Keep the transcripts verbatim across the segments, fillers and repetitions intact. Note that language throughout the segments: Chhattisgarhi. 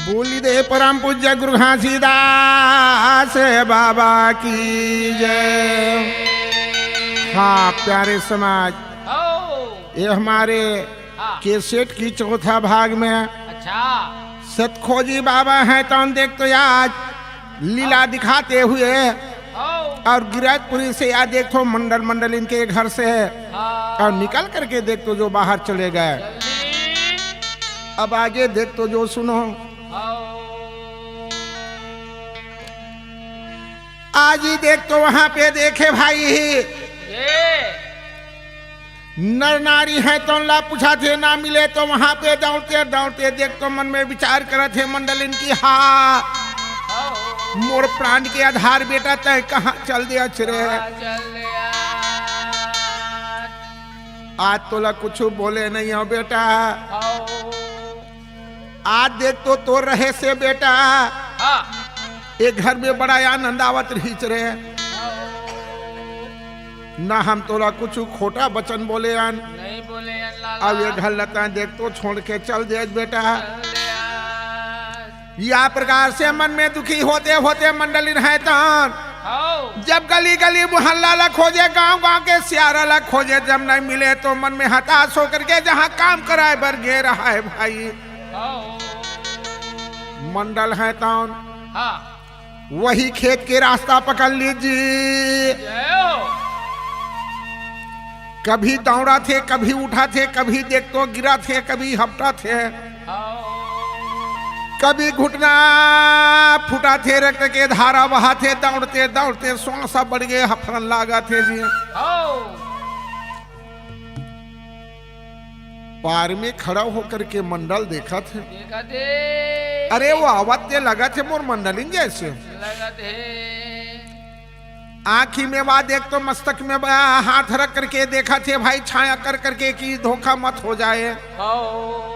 बोली दे परम पूज्य गुरु घासीदास बाबा की जय। हाँ प्यारे समाज, हो। ये हमारे हाँ। कैसेट की चौथा भाग में अच्छा। सतखोजी बाबा हैं तो हम देख तो आज लीला हाँ। दिखाते हुए हो। और गिरैतपुरी से या देख तो मंडल मंडल इनके घर से हाँ। और निकल करके देख तो जो बाहर चले गए। जल्दी। अब आगे देख तो जो सुनो। हो। आज ही देख तो वहां पे देखे भाई, ये। नर नारी है तो ला पूछा थे, ना मिले तो वहां पे दौड़ते दौड़ते देख तो मन में विचार करत हे मंडलिन की, हाँ हो। मोर प्राण के आधार बेटा, तय कहाँ चल दे अछरे। कहाँ चल दे आज? आज तोला कुछ बोले नहीं हो बेटा। हो। आज देख तो तोर रहे से बेटा, हाँ। ये घर में बड़ा आनंद आवत रहीच रे। हो। ना हम तोला कुछ खोटा वचन बोले अन। नहीं बोले अन लाला। अब ये घर लता देख तो छोड़ के चल दे बेटा। चल दे आज। या प्रकार से मन में दुखी होते होते मंडली रहे तन। हो। जब गली गली मोहल्ला ला खोजे, गांव गांव के सियारा ला खोजे, जब नहीं मिले तो मन में हताश होकर के जहां काम कराए बर गे रहा है भाई। हो। मंडल है तन। हाँ। वही खेत के रास्ता पकड़ लीजिए। जय हो। कभी दौड़ा थे, कभी उठा थे, कभी देख तो गिरा थे, कभी हपटा थे, हो। कभी घुटना फूटा थे, रक्त के धारा बहा थे, दौड़ते दौड़ते श्वास बढ़ गए, हफरन लागा थे जी। हो। पार में खड़ा होकर के मंडल देखत हे। देखत हे। अरे वो आवत ते लगत हे मोर मंडलिन जैसे। लगत हे। आँखी में वा देख तो मस्तक में बा-, हाथ रख करके देखत हे भाई, छाया कर करके कि धोखा मत हो जाए। हो।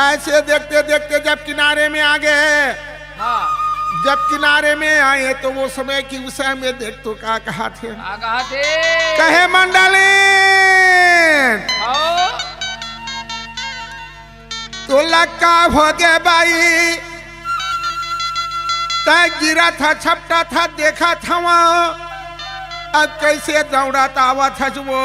ऐसे देखते देखते जब किनारे में आ गए, हाँ। जब किनारे में आए तो वो समय की उस समय देख तो का कहा थे? का कहा थे? कहे मंडली, हो। तो लक्का हो गए बाई, तै गिरा था, छपटा था, देखा था वहाँ, अब कैसे दौड़ा था, आवत हस वो।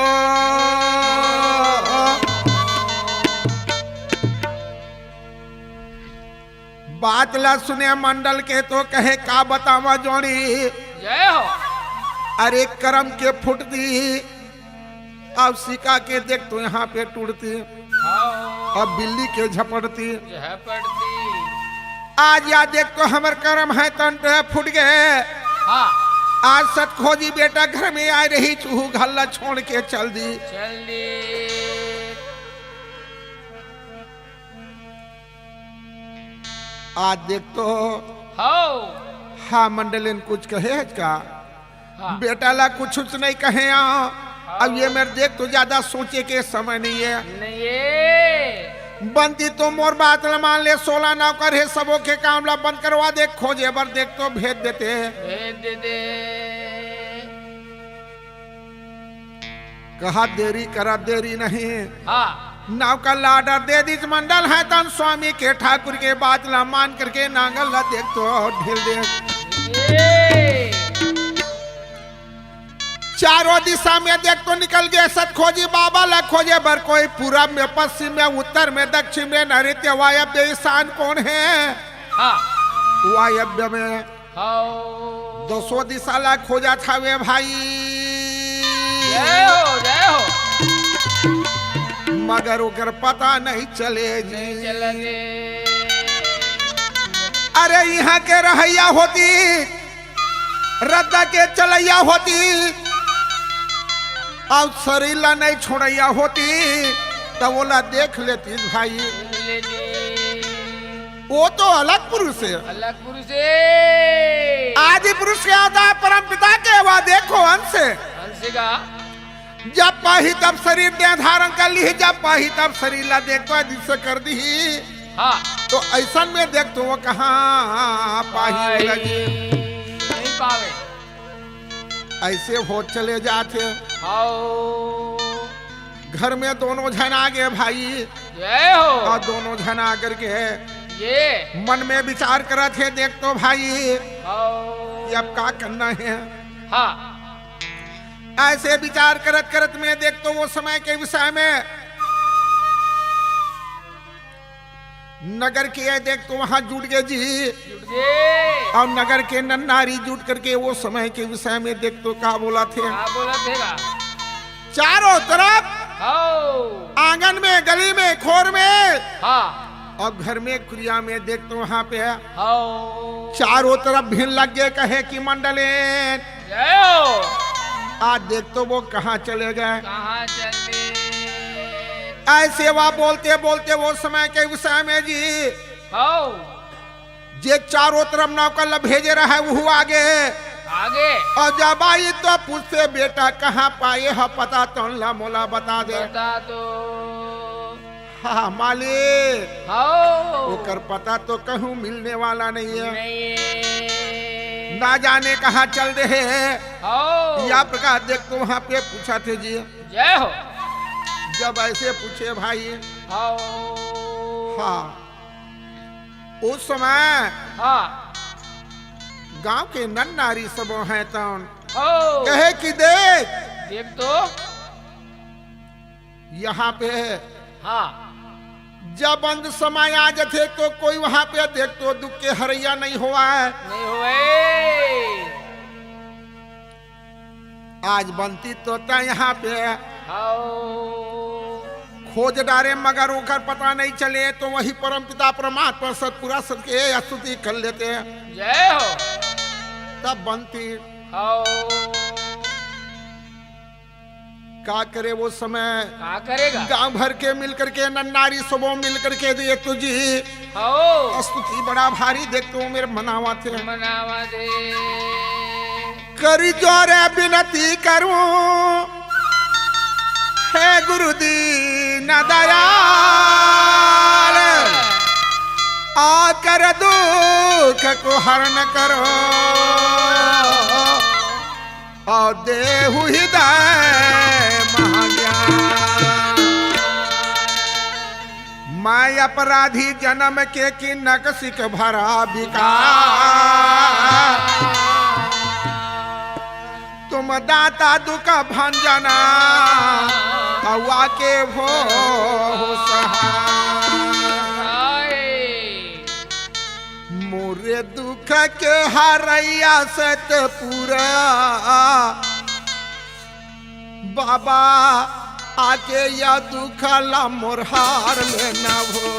बात ला सुने मंडल के तो कहे का बतावा जोड़ी। जय हो। अरे करम के फुटती, अब सिका के देख तो यहाँ पे टूटती, हाँ। अब बिल्ली के झपटती। झपटती। आज या देख तो हमर करम है तन पे फूट गए। हाँ। आज सतखोजी बेटा घर में आए रही, चूहू घल्ला छोड़ के चल दी। चल दी। आज देख तो। हाओ। हाँ, मंडलिन कुछ कहे हज का? हाँ। बेटा ला कुछ, कुछ नहीं कहे आ। हाओ। अब ये मेरे देख तो ज्यादा सोचे के समय नहीं है। नहीं है। बनती तो मोर बात ला मान ले, सोलह नौकर है, सबो के काम ला बंद करवा दे, खोजे बर देख तो भेज देते। भेज देते। कहा देरी करा, देरी नहीं। हाँ। नौकर ला आर्डर दे दीस मंडल है तन स्वामी के, ठाकुर के बात ला मान करके नांगल ला देख तो ढील दे। ये। चारों दिशा में देख तो निकल गए सतखोजी बाबा ला खोजे बर, कोई पूरब में, पश्चिम में, उत्तर में, दक्षिण में, नैऋत्य, वायव्य, ईशान कौन है? हाँ। वायव्य में। हाओ। दसों दिशा ला खोजत हवे भाई। जय हो, जय हो। मगर ओकर पता नहीं चले जी। नहीं चले जी। अरे, इहाँ के रहइया होती, रद्दा के चलइया होती, अउ शरीर ला नहीं छोड़इया होती, त ओला देख लेती भाई। देख लेती। वो तो अलग पुरुष है। अलग पुरुष है। आदि पुरुष के अवतार परम पिता के, वा देखो अंश। अंश का। जब पाही तब शरीर देह धारण कर ली, जब पाही तब शरीर ला देख तो दिल से कर दी। हाँ। तो ऐसन में देख तो वो कहाँ पाही पाही लगी। नहीं पावे। ऐसे होत चले जाथे। हाओ। घर में दोनों झन आ गए भाई। जय हो। अउ दोनों झन आ करके ये। मन में विचार करत हे, देख तो भाई, हव। ये अब का करना हे? हाँ। ऐसे विचार करत करत में देख तो वो समय के विषय में नगर के ये देख तो वहाँ जुट गे जी। जुट गे। अउ नगर के नर नारी जुट करके वो समय के विषय में देख तो का बोलत हे। का बोलत हे बा? चारों तरफ हव। आंगन में, गली में, खोर में, हाँ। अउ घर में, कुरिया में देख तो वहाँ पे हव। चारों तरफ भीड़ लग गे, कहे कि मंडलेन जय हो। आज देख तो वो कहाँ चले गे। कहाँ चले? ऐसे वा बोलते बोलते वो समय के विषय में जी, हव। जे चारों तरफ नौकर ल भेजे रहे, उहू आगे। आगे। अउ जब आई तो पूछथे, "बेटा कहाँ पाए ह, पता तो ला, मोला बता दे।" बता दो। हाँ, मालिक। हव। ओकर पता तो कहूँ मिलने वाला नहीं हे। नहीं हे। ना जाने कहाँ चल दे हे। हव। या प्रकार देख तो वहाँ पे पूछथे जी। जय हो। जब ऐसे पूछे भाई। हव। हाँ। उस समय हाँ। गांव के नर नारी सबो हे तउन हव। कहे कि देख, देख तो। यहाँ पे हाँ। जब अंत समय आ जाथे तो कोई वहाँ पे देख तो दुख के हरैया नहीं होवय। नहीं होवय। आज बंती तोता यहाँ पे हव। खोज डारे मगर ओकर पता नहीं चले, तो वही परम पिता परमात्मा सतपुरा सत के स्तुति कर लेते। जय हो। तब बंती हव। का करे वो समय? का करेगा? गांव भर के मिल करके, नर नारी सबो मिल करके दिए तुझी। हव। स्तुति बड़ा भारी देख तो मेरे मनावथे। मनावथे। करि जोर बिनती करूं, हे गुरु दीन दयाल, आकर दुख को हरण करो। अउ देहु हृदय महाज्ञान। मैं अपराधी जनम के, किनक सिख भरा विकार। तुम दाता दुख भंजना, अउ आके हो सहाय। मोरे दुख के हरैया सतपुरा, बाबा आके या दुख ला मोर हार लेना हो।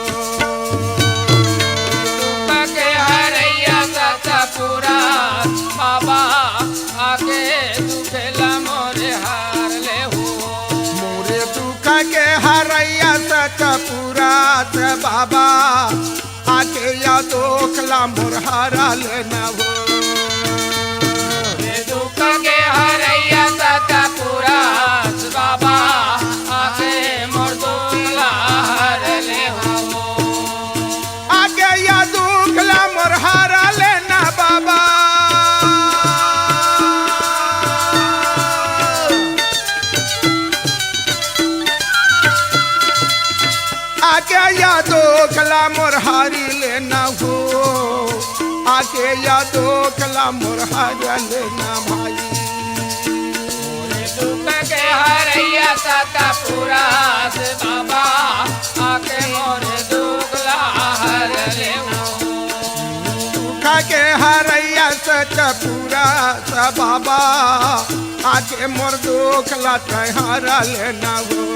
दुख के हरैया सतपुरा, बाबा आके दुख ला मोर हार ले हो। मोरे दुख के हरैया सतपुरा से बाबा, आके या दुख ला मोर हरा लेना हो। ये दुख के हरैया सतपुरा बाबा, आके मोर दुख ला हर ले हो। आके या दुख ला मोर हरा लेना बाबा। आके या दुख ला मोर हारी लेना हो, आके या दुख ला मोर हारी लेना भाई। मोरे दुख के हरैया सतपुरा से बाबा, आके मोरे दुख ला हर लेना हो। दुख के हरैया सतपुरा से बाबा, आके मोर दुख ला तैं हरा लेना हो।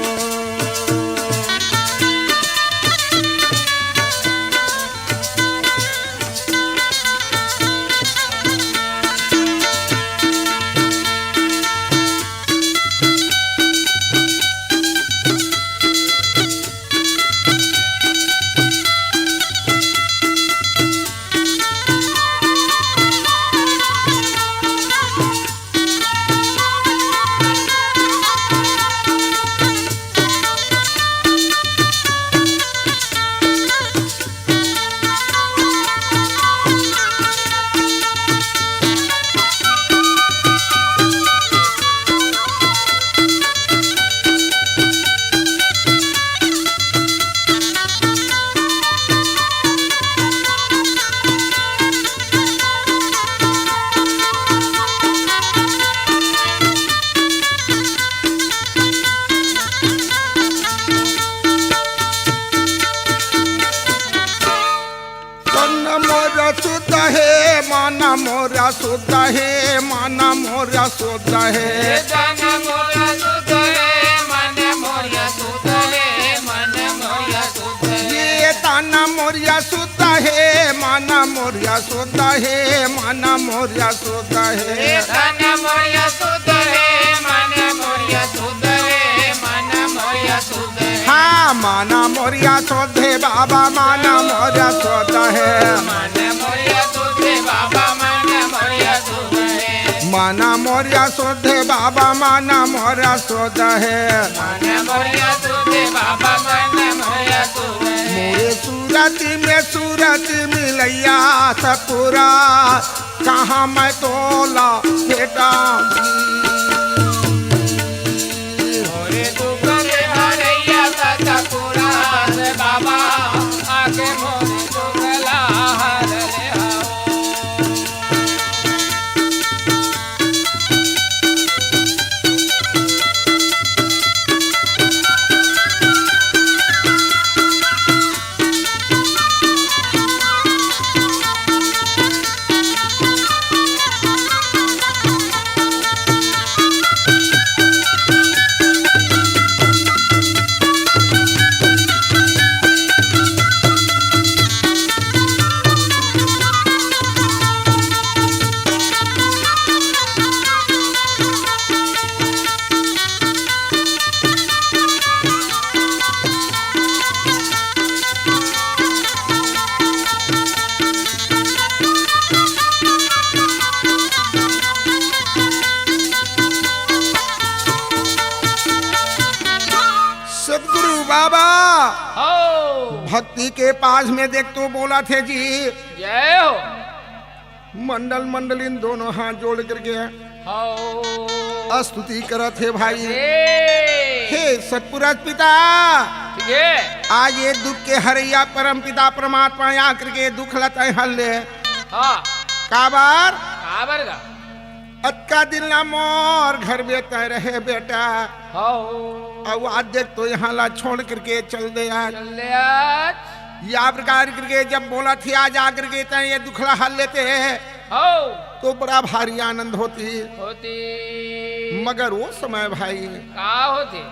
मोरा शुद्ध हे, मन मोरा शुद्ध हे। हे तन मोरा शुद्ध हे, मन मोरा शुद्ध हे, मन मोरा शुद्ध हे। ये तन मोरिया शुद्ध हे, मन मोरिया शुद्ध हे, मन मोरिया शुद्ध हे। हे तन मोरिया शुद्ध हे, मन मोरिया शुद्ध हे, मन मोरिया शुद्ध हे। हाँ, मन मोरिया शुद्ध हे बाबा, मन मोरिया शुद्ध हे। मन मोरिया शुद्ध हे बाबा, मन मोरिया शुद्ध हे। मन मोरिया शुद्ध हे बाबा, मन मोरिया शुद्ध हे। मन मोरिया शुद्ध हे बाबा, मन मोरिया शुद्ध हे। मोरे सूरत में सूरत मिलैया सतपुरा, कहाँ मैं तोला भेटांव जी। मोरे दुख के हरैया सतपुरा से बाबा, आके मोरे दुख ला हर ले आओ। सतगुरु बाबा, हो। भक्ति के पास में देख तो बोलथे जी। जय हो। मंडल मंडलिन दोनों हाथ जोड़ करके हो। स्तुति करत हे भाई। हे। हे सतपुरस पिता, ठीक हे। आज ये दुख के हरैया परम पिता परमात्मा आकर के दुख ला तैं हर ले। हाँ। काबर? काबर गा? अतका दिन ला मोर घर में तैं रहे बेटा। हो। अउ आज देख तो यहाँ ला छोड़ करके चल दे आज। चल दे आज। या प्रकार करके जब बोलथे आज आ करके तैं ये दुख ला हर लेते। हो। तो बड़ा भारी आनंद होती। होती। मगर वो समय भाई का होती?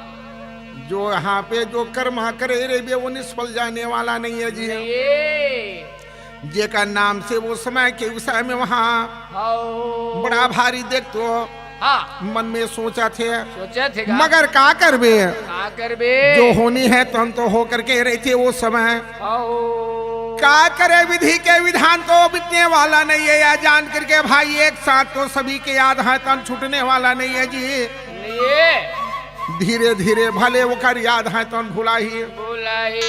जो यहाँ पे जो कर्म करे रहिबे वो निष्फल जाने वाला नहीं है जी। नहीं। जेकर नाम से वो समय के विषय में वहाँ हो। बड़ा भारी देख तो हाँ। मन में सोचथे। सोचथे का? मगर का करबे? का करबे? जो होनी हे तहन तो हो करके रहिथे वो समय। हो। का करे, विधि के विधान तो मिटने वाला नहीं है। या जान करके भाई एक साथ तो सभी के याद हे तहन छूटने वाला नहीं है जी। नहीं है। धीरे धीरे भले ओकर याद हे तहन भुलाही। भुलाही।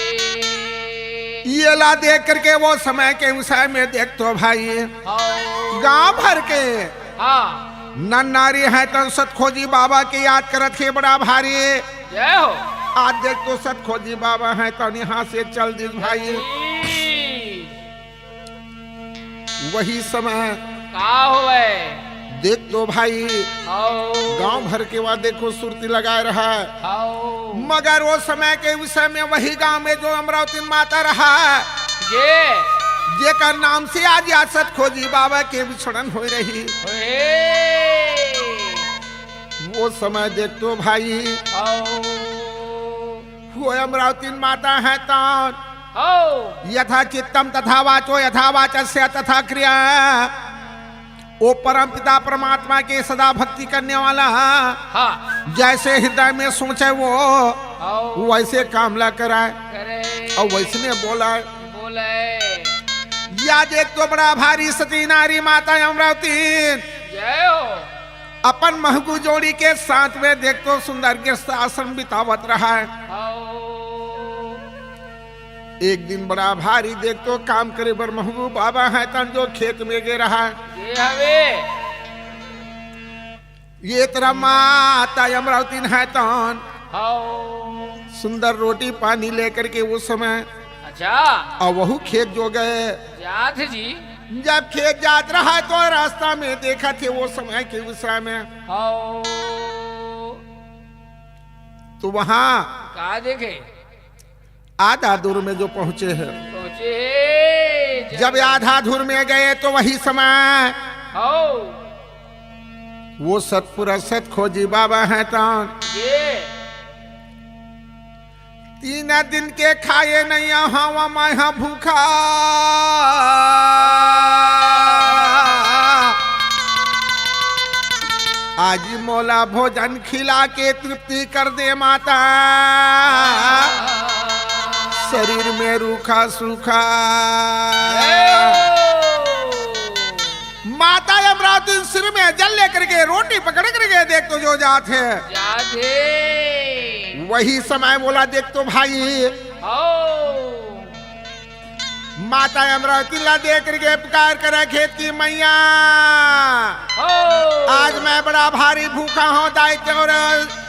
ये ला देख करके वो समय के विषय में देख तो भाई हो। गांव भर के हाँ। नर नारी हे तहन सतखोजी बाबा के याद करत हे बड़ा भारी। जय हो। आज देख तो सतखोजी बाबा हे तहन यहाँ से चल दिस भाई। जी। वही समय का होवे? देख तो भाई, हो। गांव भर के वा देखो सुरती लगाए रहा। हो। मगर वो समय के विषय में वही गांव में जो अमरावती माता रहा, ये। जेकर नाम से आज या सतखोजी बाबा के विछड़न होई रही। हे। वो समय देख तो भाई, हो। वो अमरावती माता हे तहन हो। यथा चित्तम तथा वाचो, यथा वाचस्य तथा क्रिया। वो परम पिता परमात्मा के सदा भक्ति करने वाला, हाँ। जैसे हृदय में सोचे वो, हो। वैसे काम ला कराए। करे। अउ वैसने बोलाए। बोले। या देख तो बड़ा भारी सती नारी माता अमरावती। जय हो। अपन महगू जोड़ी के साथ में देख तो सुंदर गृहस्थ आश्रम बितावत रहा हे। हो। एक दिन बड़ा भारी देख तो काम करे बर महगू बाबा हे तहन जो खेत में गे रहा हे। ये हवे। ये तेरा माता अमरावती हे तहन हो। सुंदर रोटी पानी लेकर के वो समय अच्छा। अउ वहू खेत जो गए। जात जी। जब खेत जात रहा तो रास्ता में देखथे वो समय के विषय में। हो। तो वहाँ का देखे? आधा दूर में जो पहुँचे हे। पहुँचे हे। जब आधा धुर में गए तो वही समय हो। वो सतपुरुष सत खोजी बाबा हैं तन ये तीन दिन के खाए नहीं हवा मैं भूखा। आज मोला भोजन खिला के तृप्ति कर दे माता, शरीर में रूखा सूखा। माता अमरावती सिर में जल लेकर के रोटी पकड़ करके देख तो जो जात हे। जात हे। वही समय बोला, देख तो भाई, हो। माता अमरावती ला देख करके पुकार करे खेत की मैया, हो। आज मैं बड़ा भारी भूखा हूँ दाई, तेरे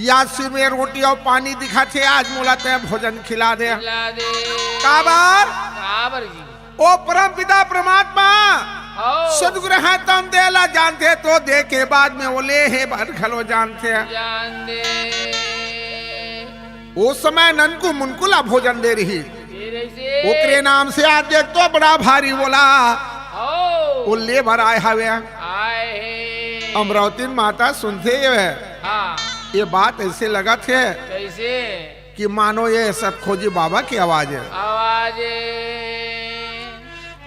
या सिर में रोटी और पानी दिखा थे, आज मोला ते भोजन खिला दे। खिला दे। काबर? काबर जी? ओ परम पिता परमात्मा हो। सदगुरु हैं तन देला जानथे, तो दे के बाद में वो ले हे बर घलो जानथे। जान दे। ओ समय ननकू मुनकू ला भोजन दे रही। दे रही से। ओकरे नाम से आज देख तो बड़ा भारी बोला। हो। वो ले बर आए हवे। आए हे। अमरावती माता सुनथे ये। हाँ। ये बात ऐसे लगत हे। कैसे? कि मानो ये सतखोजी बाबा की आवाज है। आवाज है।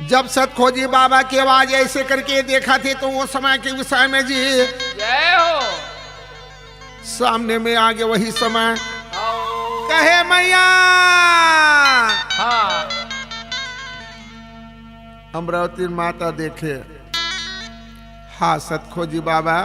जब सतखोजी बाबा की आवाज ऐसे करके देखा थे तो वो समय के विषय में जी जय हो। सामने में आगे वही समय आओ। कहे मैया। हाँ। अमरावती माता देखे, हाँ सतखोजी बाबा,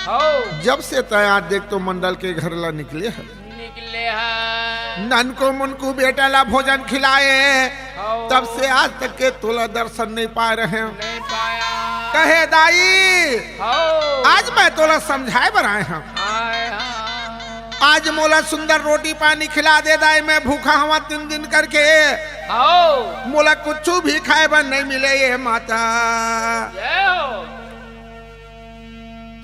हो। जब से तैं आज देख तो मंडल के घर ला निकले है, निकले है। ननको मुनको बेटा ला भोजन खिलाए, हो। तब से आज तक के तोला दर्शन नहीं पाए रहे हैं। नहीं पाया। कहे दाई, हो। आज मैं तोला समझाए बर आए हैं। आए हैं। आज मोला सुंदर रोटी पानी खिला दे दाई, मैं भूखा हवा तीन दिन करके। हो। मोला कुछ भी खाए बर नहीं मिले ये माता। जय हो।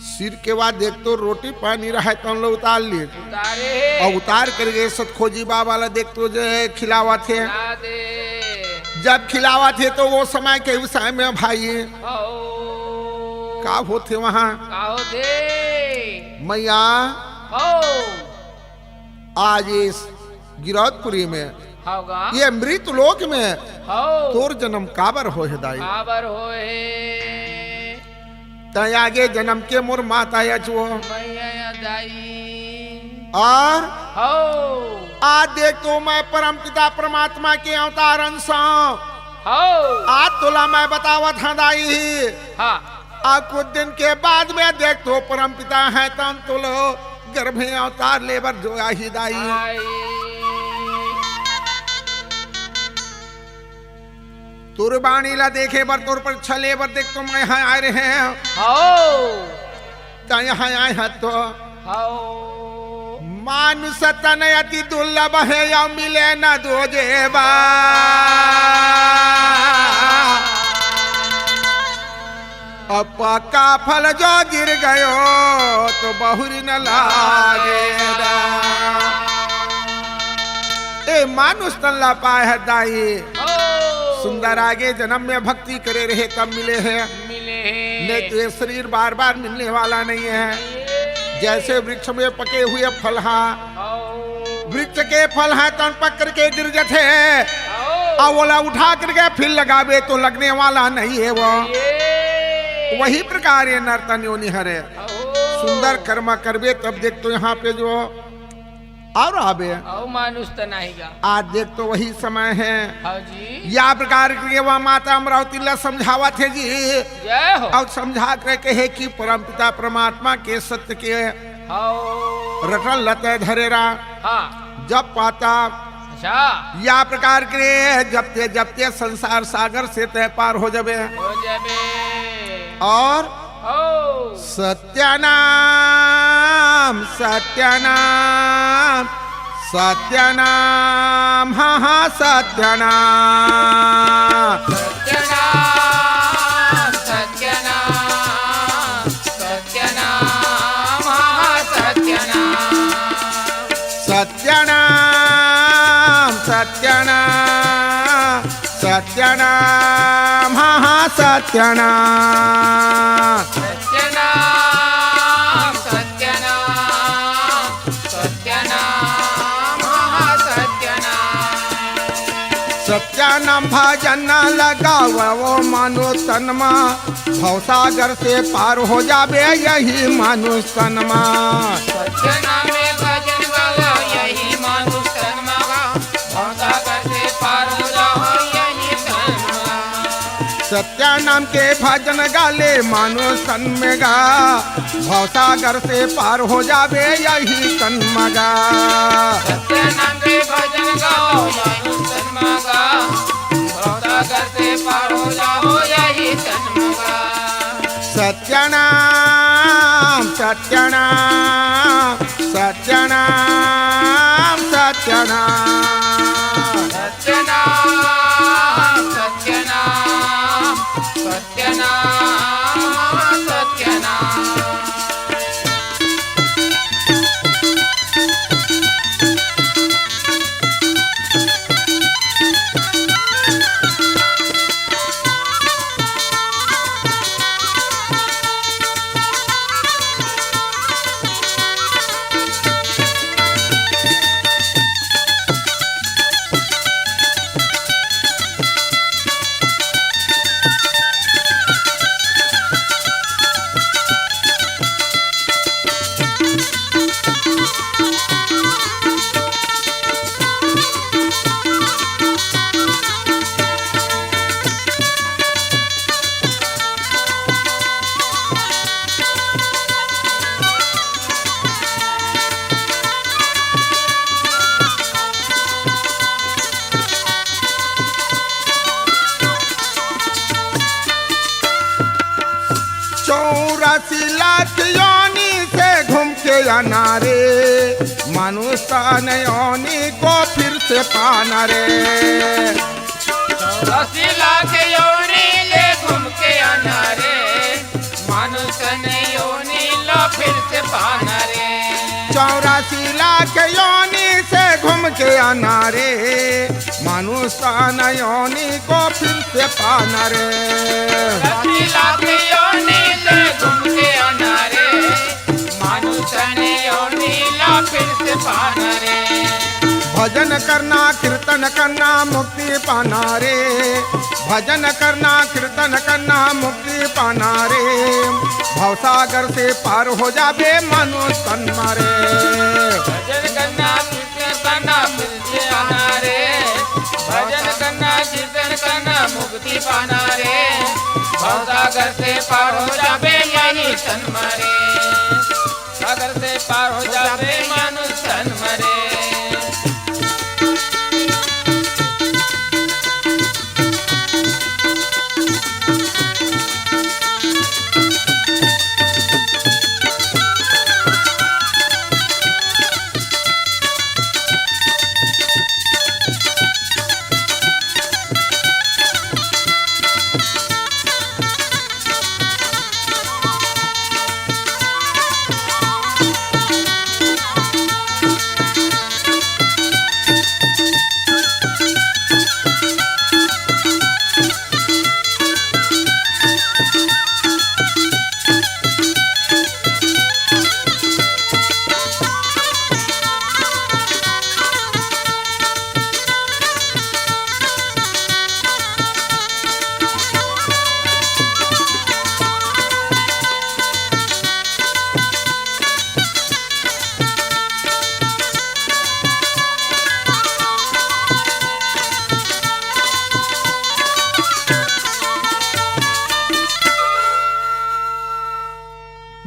सिर के बाद देख तो रोटी पानी रहे तन लो उतार लिए। उतारे हे। और उतार करके सतखोजी बाबा ला देख तो जो है खिलावत हे। खिला दे। जब खिलावत हे तो वो समय के विषय में भाई हो। का होथे वहाँ? का होथे? मैया हो। आज इस गिरौदपुरी में, होगा। ये मृत लोक में हो। तोर जन्म काबर होहे दाई? काबर होहे? तैं आगे जन्म के मोर माता अचवो। मैया दाई। और हो। आज देख तो मैं परम पिता परमात्मा के अवतार अंश हूँ। हो। आज तोला मैं बतावत हूँ दाई। हाँ। आ कुछ दिन के बाद में देख तो परम पिता हैं तन तोलो गर्भे अवतार लेबर जो आही दाई। आई। तोर बाणी ला देखे बर, तोर परीक्षा ले बर देख तो मैं यहाँ आए रहे हैं। हो। त यहाँ आए हैं तो हो। मानुष तन अति दुर्लभ है, या मिले न दो जेबा। अब पक्का फल जो गिर गयो तो बहुरी न लागे दा। ए मानुष तन ला पाए है दाई। ओ। सुंदर आगे जन्म में भक्ति करे रहे तब मिले हैं। मिले हैं। नहीं तो ये शरीर बार बार मिलने वाला नहीं है। जैसे वृक्ष में पके हुए फल हा, ओ। वृक्ष के फल हा तन पक करके गिर जाते हैं। ओ। अब ओला उठा करके फिर लगावे तो लगने वाला नहीं है वो। ये। वही प्रकार ये नर तन योनि हरे। ओ। सुंदर कर्म करबे तब देख तो यहाँ पे जो और आबे। अउ मानुष त नाही गा। आज देख तो वही समय है। हाँ जी। या प्रकार के वह माता अमरावती ला समझावत हे जी। जय हो। अउ समझा के कहे कि परम पिता परमात्मा के सत्य के हाँ। रटन लते धरे रा। हाँ। जब पाता अच्छा। या प्रकार के जपते जपते संसार सागर से तय पार हो जाबे। हो जाबे। और ओ। सत्यानाम, सत्यानाम, सत्यानाम, हाँ, हाँ, सत्यानाम। सत्यानाम, सत्यानाम, सत्यानाम, हाँ, हाँ, सत्यानाम। सत्यानाम, सत्यानाम, सत्यानाम। सत्यनाम, हाँ, हाँ, सत्यनाम। सत्यनाम, सत्यनाम, सत्यनाम, हाँ, हाँ, सत्यनाम। सत्यनाम भजन लगावो मनुष्य तन मा, भवसागर से पार हो जाबे यही मनुष्य तन मा। सत्यनाम में भजन गावा यही मनुष्य तन मा, भवसागर से पार हो जाओ यही तन मा। सत्या नाम के भजन गाले मनुष्य तन में गा, भवसागर से पार हो जाबे यही तन मा गा। सत्या नाम के भजन गाओ मनुष्य तन मा गा, भवसागर से पार हो जाओ यही तन मा गा। सत्यनाम, सत्यनाम, सत्यनाम, सत्यनाम। सत्यनाम, सत्यनाम, सत्यनाम, सत्यनाम। चौरासी लाख योनि से घूम के आना रे, मानुष तन योनि को फिर से पाना रे। चौरासी लाख योनि ले घूम के आना रे, मानुष तन योनि ला फिर से पाना रे। चौरासी लाख योनि से घूम के आना रे, मानुष तन योनि को फिर से पाना रे। चौरासी लाख योनि से घूम के आना रे, मानुष तन योनि ला फिर से पाना रे। भजन करना, कीर्तन करना, मुक्ति पाना रे। भजन करना, कीर्तन करना, मुक्ति पाना रे। भवसागर से पार हो जाबे मानुष तन मा रे। भजन करना, कीर्तन करना, मुक्ति पाना रे। भजन करना, कीर्तन करना, मुक्ति पाना रे। भवसागर से पार हो जाबे मानुष तन मा रे। सागर से पार हो जाबे मानुष तन मा रे।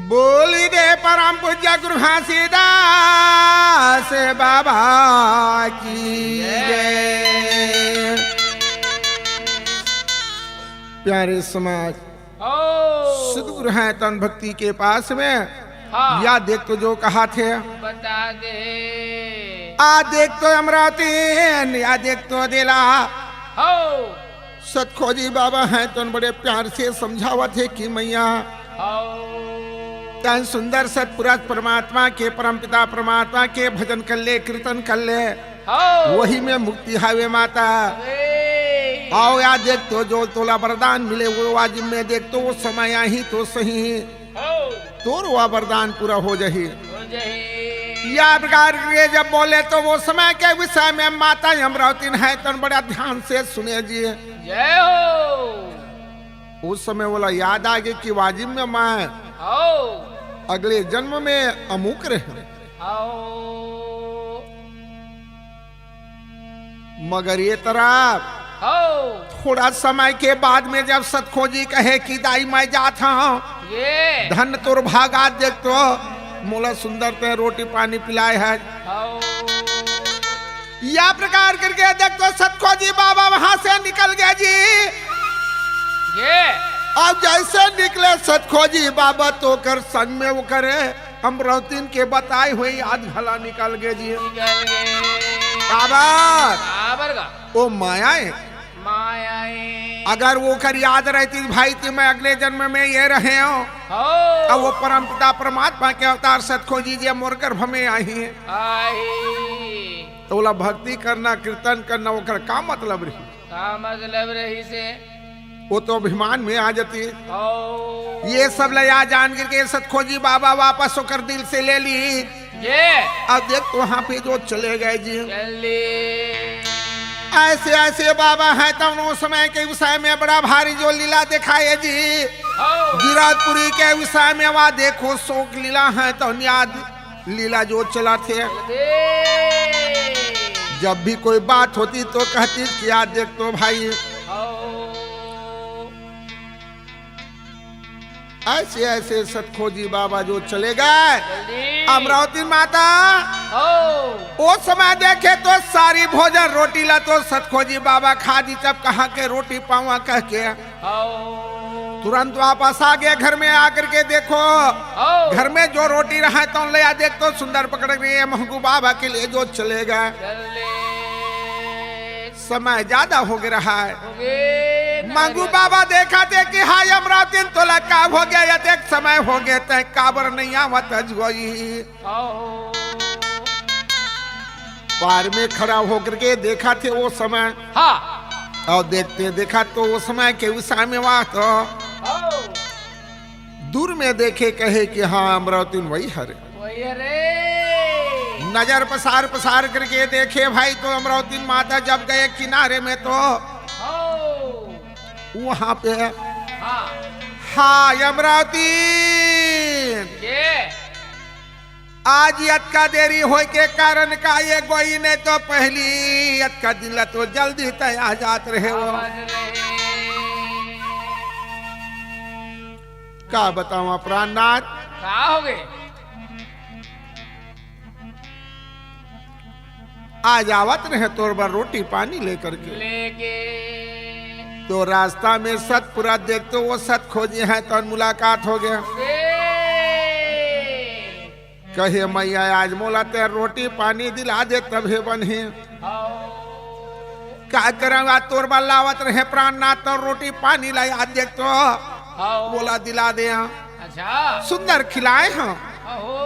बोली दे परम पूज्य गुरु घासीदास बाबा की जय। प्यारे समाज, ओ। सदगुरु हैं तन भक्ति के पास में। हाँ। या देख तो जो कहा थे। बता दे। आ देख तो अमरावती, या देख तो दिला। हो। सतखोजी बाबा हैं तन बड़े प्यार से समझावत हे कि मैया, हो। तन सुंदर सतपुरुष परमात्मा के, परमपिता परमात्मा के भजन कर ले, कीर्तन कर ले। हो। वही में मुक्ति हावे माता। अरे। अउ या देख तो जो तोला वरदान मिले वो वाजिब में देख तो वो समय आही तो सही। हो। तोर वो वरदान पूरा हो जाही। हो जाही। या प्रकार के जब बोले तो वो समय के विषय में माता अमरावती हे तन बड़ा ध्यान से सुने जी। जय हो। उस समय बोला याद आ गई कि वाजिब में मैं हो। अगले जन्म में अमुक रहे। हो। मगर ये तरफ हो। थोड़ा समय के बाद में जब सतखोजी कहे कि दाई मैं जात हूँ, ये। धन तोर भागा देख तो मोला सुंदर ते रोटी पानी पिलाए है। हो। या प्रकार करके देख तो सतखोजी बाबा वहां से निकल गए जी। ये। अब जैसे निकले सतखोजी बाबा तो कर संग में वो करे अमरावतीन के बताए हुए याद घला निकल गए जी। निकल गए। काबर? काबर का? ओ माया है। माया है। अगर वो कर याद रहती भाई कि मैं अगले जन्म में ये रहे हूँ, हो। अब वो परम पिता परमात्मा के अवतार सतखोजी जी मोर गर्भ में आई है। आई। तो बोला भक्ति करना, कीर्तन करना, ओकर का मतलब रही? का मतलब रही से? वो तो अभिमान में आ जाती। ओ। ये सब लया जान करके सतखोजी बाबा वापस ओकर दिल से ले ली। ये। अब देख तो वहाँ पे जो चले गए जी। चले। ऐसे ऐसे बाबा हैं तो उस समय के विषय में बड़ा भारी जो लीला दिखाए जी। ओ। गिरौदपुरी के विषय में वहाँ देखो शोक लीला है तो याद लीला जो चला थे। जब भी कोई बात होती तो कहती कि याद देख तो भाई। हो। ऐसे ऐसे सतखोजी बाबा जो चले गए। जल्दी। अमरावती माता। हो। वो समय देखे तो सारी भोजन रोटी ला तो सतखोजी बाबा खा दी तब कहाँ के रोटी पावा कह के। हो। तुरंत वापस आ गया घर में आकर के देखो। हो। घर में जो रोटी रहा तो ले आ देख तो सुंदर पकड़ के ये महंगू बाबा के लिए जो चले गए। चले। समय ज्यादा हो गया रहा है। हो गए ना महंगू ज्यादा। बाबा देखा थे कि हाय अमरावती तोला का हो गया या देख समय हो गया तय काबर नहीं आवत अजगोई। हो। पार में खड़ा होकर के देखा थे वो समय। हाँ। और देखते देखा तो वो समय के उस समय वाह तो हो। दूर में देखे कहे कि हाँ अमरावती वही हरे। वही हरे। नजर पसार पसार करके देखे भाई तो अमरावती माता जब गए किनारे में तो हो। वहां पे हाँ। हाँ अमरावती ये। आज अतका देरी होय के कारण का ये गोई नहीं तो पहली अतका दिन ला तो जल्दी तय आ जात रहे हो। समझ रहे। का बतावा प्राणनाथ? का हो गए? आज आवत रहे तोर बर रोटी पानी लेकर के। लेके। तो रास्ता में सतपुरा देख तो वो सतखोजी है तो मुलाकात हो गया। ए। कहे मैया आज मोला ते रोटी पानी दिला दे तभे बनही। हाओ। का करंगा तोर बर लावत रहे प्राणनाथ तो रोटी पानी ला याद देख तो हाओ। बोला दिला दे। अच्छा। सुंदर खिलाए हम। अहो।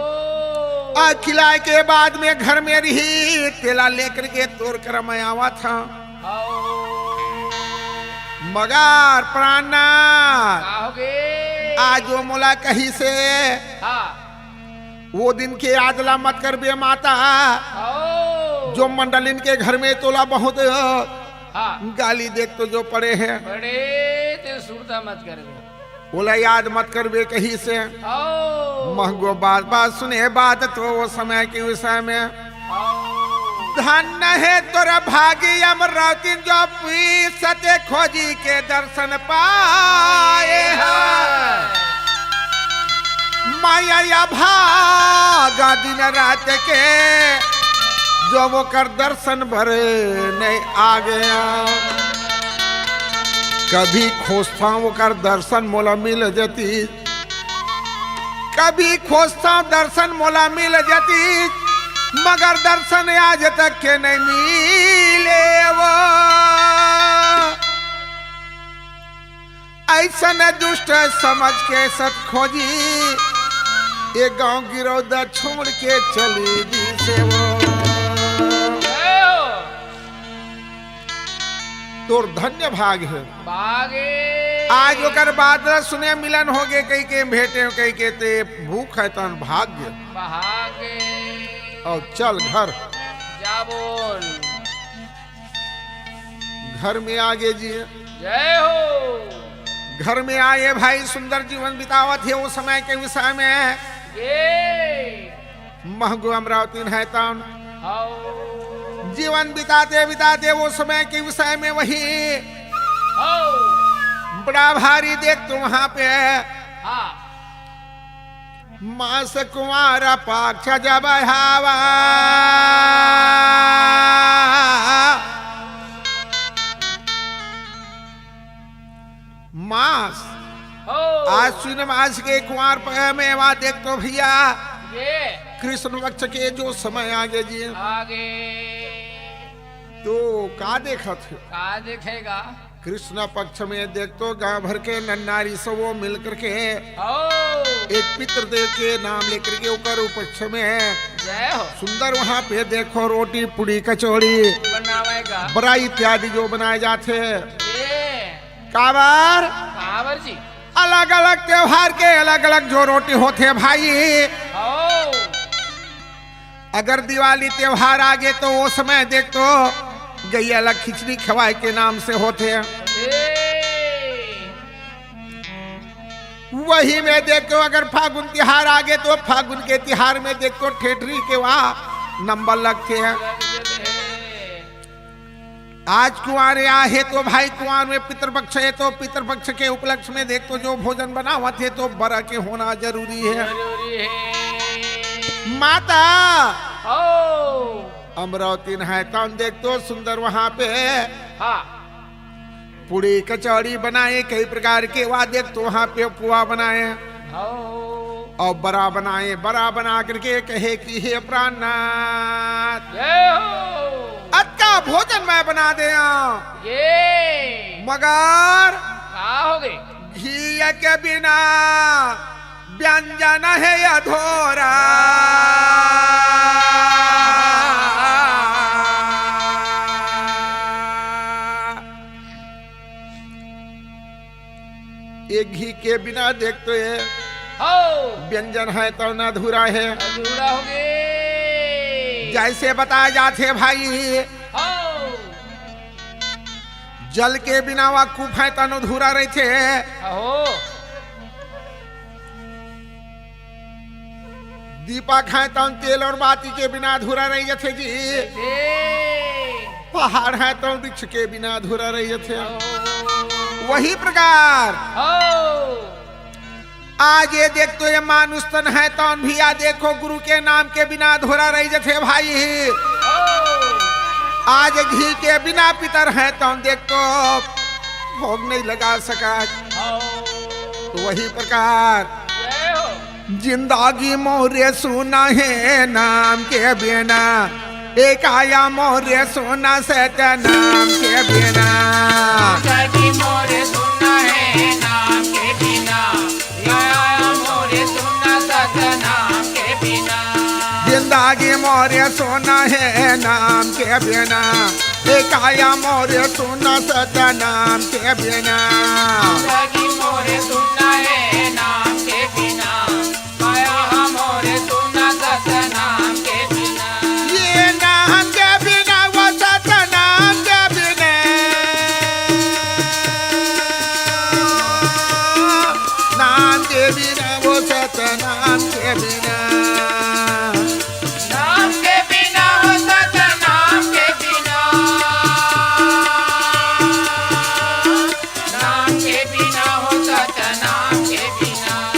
आ खिलाए के बाद में घर में रही तेला लेकर के तोर कर मैं आवत हूँ। हाओ। मगर प्राणनाथ का होगे? आज वो मोला कही से हाँ। वो दिन के याद ला मत करबे माता। हाओ। जो मंडलिन के घर में तोला बहुत हाँ। गाली देख तो जो पड़े हैं। बड़े ते सुरता मत करबे। ओला याद मत करबे कही से। हाओ। महगो बात, बात सुने बात तो वो समय के विषय में। हाओ। धन्य है तोर भागी अमरावती जो पी सते खोजी के दर्शन पाए हैं। माया या भागा दिन रात के जो वो कर दर्शन भरे नहीं आ गया। कभी खोजता वो कर दर्शन मोला मिल जाती, कभी खोजता दर्शन मोला मिल जाती, मगर दर्शन आज तक के नहीं मिले वो। ऐसन दुष्ट समझ के सत खोजी, ये गांव गिरौदा छोड़ के चली दी से वो। तोर धन्य भाग हे। भागे। आज ओकर बाद न सुने मिलन होगे कहिके, भेंटे कहिके, ते भूख हे तन भाग्य। भागे। अउ चल घर। जा बोल। घर में आगे जी। जय हो। घर में आए भाई, सुंदर जीवन बितावत हे वो समय के विषय में। ये। महगो अमरावतीन हे तन। हौ। जीवन बिताते बिताते वो समय के विषय में वही। हौ। बड़ा भारी देख तो वहां पे। हाँ। मास कुंवार पक्ष जब हवा। मास। हो। आश्विन मास के कुंवार पक्ष में वा देख तो भैया। ये। कृष्ण पक्ष के जो समय आगे जी। आगे। तो का देखत हे? का देखेगा? कृष्ण पक्ष में देख तो गांव भर के नन्नारी सब वो मिल करके हो। एक पितृदेव के नाम लेकर के ओकर उपलक्ष्य में जय हो। सुंदर वहां पे देखो रोटी, पूड़ी, कचौड़ी, बनावेगा। बरा इत्यादि जो बनाए जाथे। ये। काबर? काबर जी? अलग-अलग त्योहार के अलग-अलग जो रोटी होथे भाई। हो। अगर दिवाली त्योहार आगे तो वो समय देख तो गैया ला खिचड़ी खवाए के नाम से होथे। ए। वही में देख तो अगर फागुन तिहार आगे तो फागुन के तिहार में देख तो ठेठरी के वहाँ नंबर लगथे। आज कुंवारे आहे तो भाई कुंवार में पितृपक्ष हे तो पितृपक्ष के उपलक्ष्य में देख तो जो भोजन बनावत हे तो बरा के होना जरूरी हे। जरूरी हे। माता। हो। अमरावतीन हे तन देख तो सुंदर वहाँ पे। हाँ। पूड़ी कचौड़ी बनाए कई प्रकार के, वा देख तो वहाँ पे पुआ बनाए। हो। अउ बरा बनाए, बरा बना करके कहे कि हे प्राणनाथ, जय हो। अतका भोजन मैं बना देंव, ये। मगर का होगे? घी के बिना व्यंजन हे अधूरा। ये घी के बिना देख तो ये हो। व्यंजन हे तौन अधूरा हे। अधूरा होगे। जैसे बताए जाथे भाई, हो। जल के बिना वा कूप हे तौन अधूरा रहिथे। हो। दीपक हे तौन तेल अउ बाती के बिना अधूरा रहि जाथे जी। ए। पहाड़ हे तौन वृक्ष के बिना अधूरा रहि जाथे। ओ। वही प्रकार हो। आज ये देख तो ये मानुष तन हे तौन भी आ देखो गुरु के नाम के बिना अधूरा रहि जाथे भाई। हो। आज घी के बिना पितर हे तौन देख तो भोग नहीं लगा सका। हो। तो वही प्रकार जय हो। जिंदगी मोरे सुना हे नाम के बिना, ए काया मोरे सुना सतनाम के बिना। जिंदगी मोरे सुना हे नाम के बिना, ए काया मोरे सुना सतनाम के बिना। जिंदगी मोरे सुना हे नाम के बिना, ए काया मोरे सुना सतनाम के बिना। जिंदगी मोरे सुना हे नाम के बिना, काया मोरे सुना सतनाम के बिना। ये नाम के बिना, वो सतनाम के बिना। नाम के बिना, वो सतनाम के बिना। नाम के बिना हो सतनाम के बिना। नाम के बिना हो सतनाम के बिना।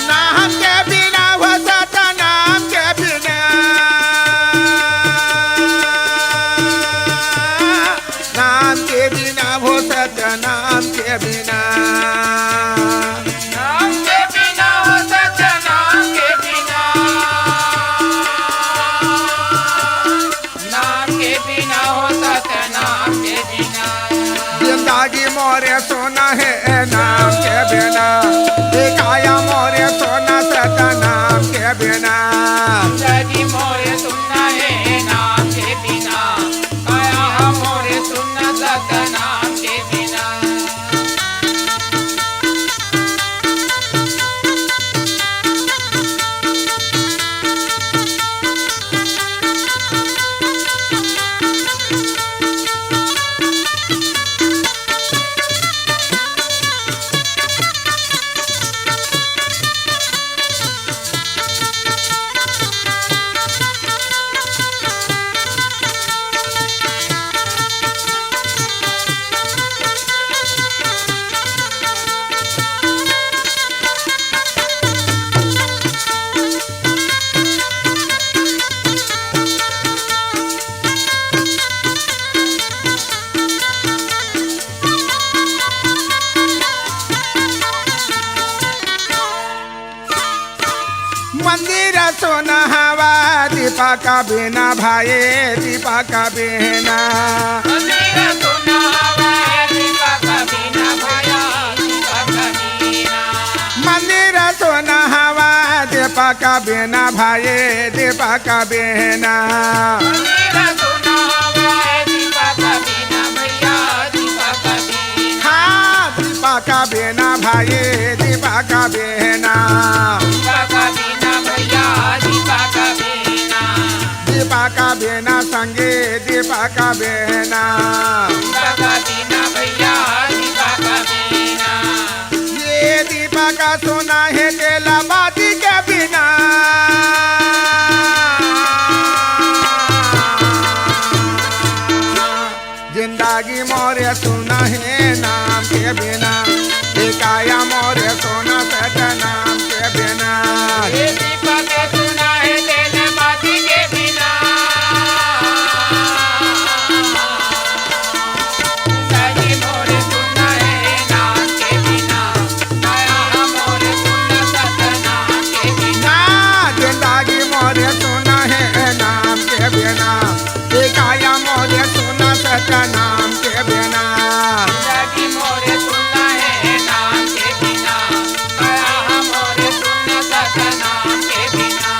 नाम के बिना हो सतनाम के बिना। नाम के बिना हो सतनाम के बिना। नाम के बिना हो सतनाम के बिना। नाम के बिना हो सतनाम के बिना। जिंदगी मोरे सुना हे नाम के बिना। ए काया मोरे सुना सतनाम के बिना। जिंदगी मोरे सुना हे नाम के बिना। काया मोरे सुना सतनाम दीपक बिना भाई, दीपक बिना। मंदिर सुना हवै दीपक बिना भैया, दीपक बिना। मंदिर सुना हवै दीपक बिना भाई, दीपक बिना। मंदिर सुना हवै दीपक बिना भैया, दीपक बिना। हाँ, दीपक बिना भाई, दीपक बिना। दीपक बिना भैया, दीपक बिना। दीपक बिना संगी, दीपक बिना। दीपक बिना भैया, दीपक बिना। ये दीपक सुना है तेला बाती के बिना। जिंदगी मोरे सुना है नाम के बिना, ए काया मोरे सुना सत नाम के बिना। ये दीपक सुना है तेल बाती के बिना। जिंदगी मोरे सुना है नाम के बिना, काया मोरे सुना सत नाम के बिना। जिंदगी मोरे सुना है नाम के बिना, ए काया मोरे सुना सत नाम के बिना। जिंदगी मोरे सुना है नाम के बिना, काया मोरे सुना सत नाम के बिना।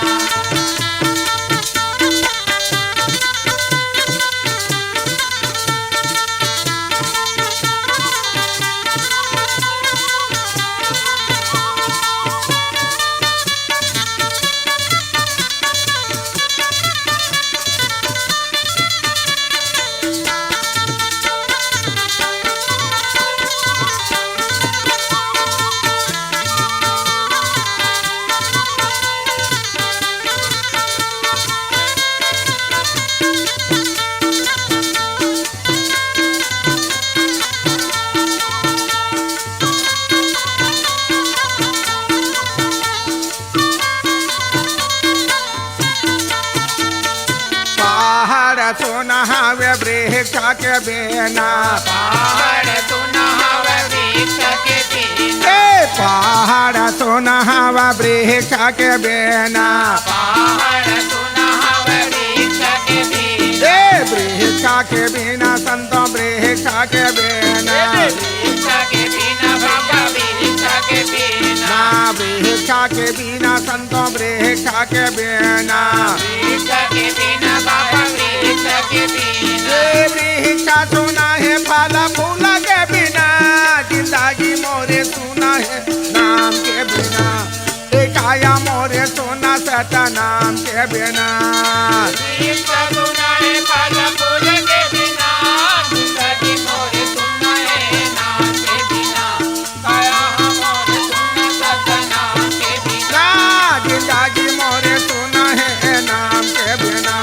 पहाड़ सोना हवे वृक्ष के बिना। पहाड़ सोना हवे वृक्ष के बिना। ए, पहाड़ सोना हवे वृक्ष के बिना। पहाड़ सोना हवे वृक्ष के बिना। ए, वृक्ष के बिना संतो वृक्ष के बिना। ए, वृक्ष के बिना बाबा वृक्ष के बिना। ना वृक्ष के बिना संतो वृक्ष के बिना। वृक्ष के बिना बाबा वृक्ष के बिना। ए वृक्ष सुना है फल फूल के बिना, जिंदगी मोरे सुना है नाम के बिना। ए काया मोरे सुना सत नाम के बिना। वृक्ष सुना है फल फूल के बिना, जिंदगी मोरे सुना है नाम के बिना। काया मोरे सुना सत नाम के बिना। जिंदगी मोरे सुना है नाम के बिना।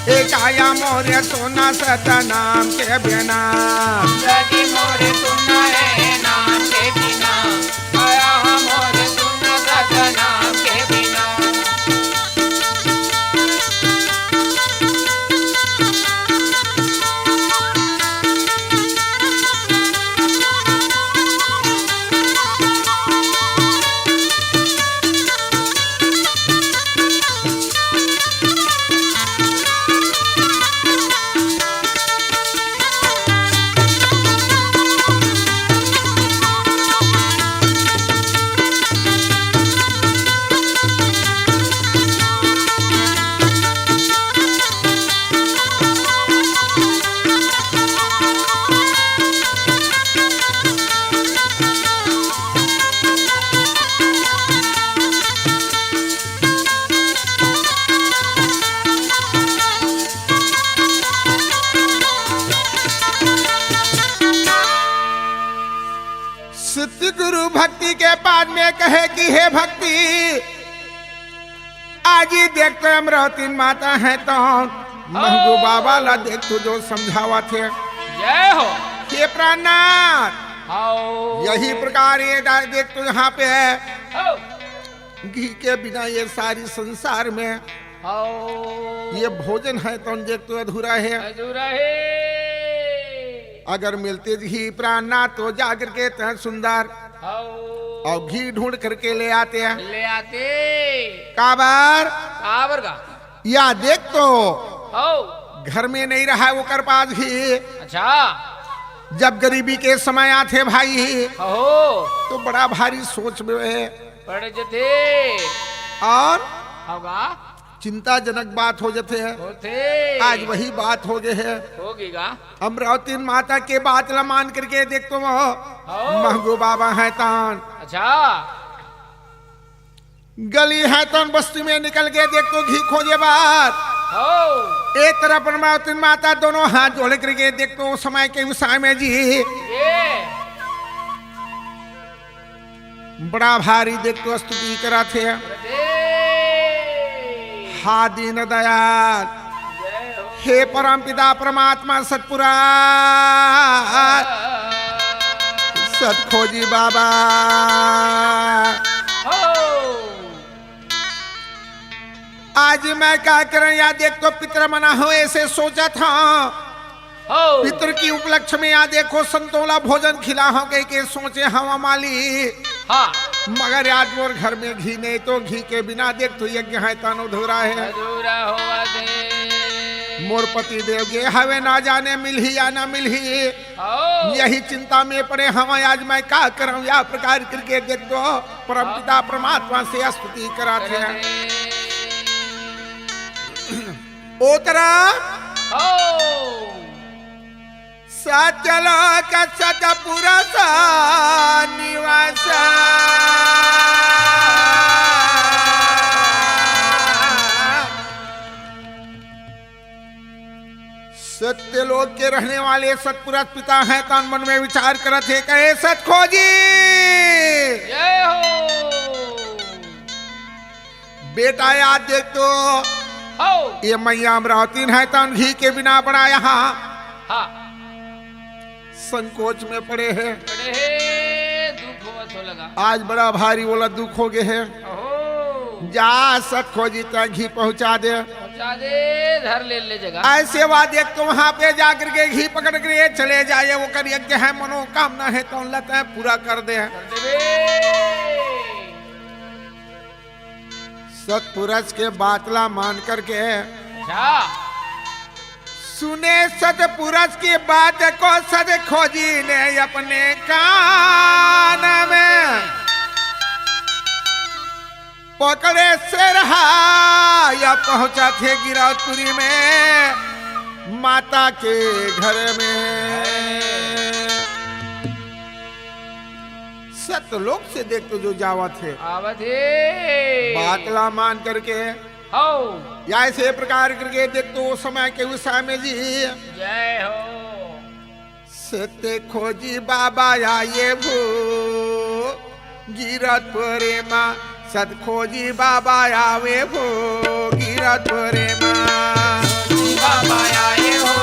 ए काया मोरे सुना सत नाम के बिना। जिंदगी मोरे सुना है नाम के बिना। काया मोरे सुना सत नाम के बिना। सतगुरु भक्ति के पाद में कहे कि हे भक्ति, आज ही देख तो अमरावती माता है तो महगू बाबा ला देख तो जो समझावत हे। जय हो। हे प्राणनाथ, हाओ। यही प्रकार ये डा-, देख तो यहाँ पे है। हाओ। घी के बिना ये सारी संसार में हाओ। ये भोजन है तो देख तो अधूरा है। अधूरा है। अगर मिलते घी प्राणनाथ तो जाकर के तय सुंदर हाओ। और घी ढूंढ करके ले आते हैं। ले आते। काबर? काबर का? या देख तो, हो। घर में नहीं रहा ओकर पास घी। अच्छा। जब गरीबी के समय आथे भाई, हो। तो बड़ा भारी सोच में है। पड़ जथे। और होगा। चिंताजनक बात हो जथे। होथे। आज वही बात हो गए है। होगी गा। अमरावती माता के बात ला मान करके देख तो, हो। महंगू बाबा है तान। अच्छा। गली है तन बस्ती में निकल के देख तो घी खोजे बार। हो। एक तरफ अमरावती माता दोनों हाथ जोड़ करके देख तो समय के उसाय में जी। ये। बड़ा भारी देख तो स्तुति करत हे। अरे। हा दीन दयाल। जय हो। हे परम पिता परमात्मा सतपुरा। सतखोजी बाबा। हो। आज मैं का करं या देख तो पितर मना हो ऐसे सोचत हंव। हो। पितर की उपलक्ष्य में या देखो संतोला भोजन खिला हो कह के सोचे हंव माली। हाँ। मगर आज मोर घर में घी नहीं तो घी के बिना देख तो यज्ञ है तन अधूरा है। अधूरा होवत हे। मोर पति देव गे हवे ना जाने मिलही या ना मिलही। हो। यही चिंता में पड़े हंव आज मैं का करं या प्रकार करके देख तो परम पिता परमात्मा से स्तुति करत हे। ओतरा हो। सत्यलोक सतपुरुष निवास। सत्यलोक के रहने वाले सतपुरुष पिता हैं, तन मन में विचार करत हे, कहे सतखोजी। जय हो। बेटा याद देख तो, हो। ये मैया अमरावती है, तन घी के बिना बड़ा यहाँ हाँ। संकोच में पड़े हैं। पड़े हैं, दुख होवत हो लगा। आज बड़ा भारी बोला दुख हो गए हैं। ओहो। जा सतखोजी तक घी पहुंचा दे। पहुंचा दे, धर ले, ले जगह। ऐसे बात एक तो वहां पे जाकर के घी पकड़ के चले जाए, वो कर यज्ञ है, मनोकामना है तो लता है पूरा कर दे। कर देबे। सतपुरुष के बात ला मान करके अच्छा। सुने सतपुरुष की बात को सतखोजी ने अपने कान में पकड़े सिरहा या पहुंचा थे गिरौदपुरी में माता के घर में। सतलोक से देख तो जो जावत हे। आवत हे। बात ला मान करके। हो। या ऐसे प्रकार करके देख तो वो समय के उस समय जी। जय हो। सतखोजी बाबा आए भो गिरौदपुरी मा। सतखोजी बाबा आवे भो गिरौदपुरी मा। बाबा आए हो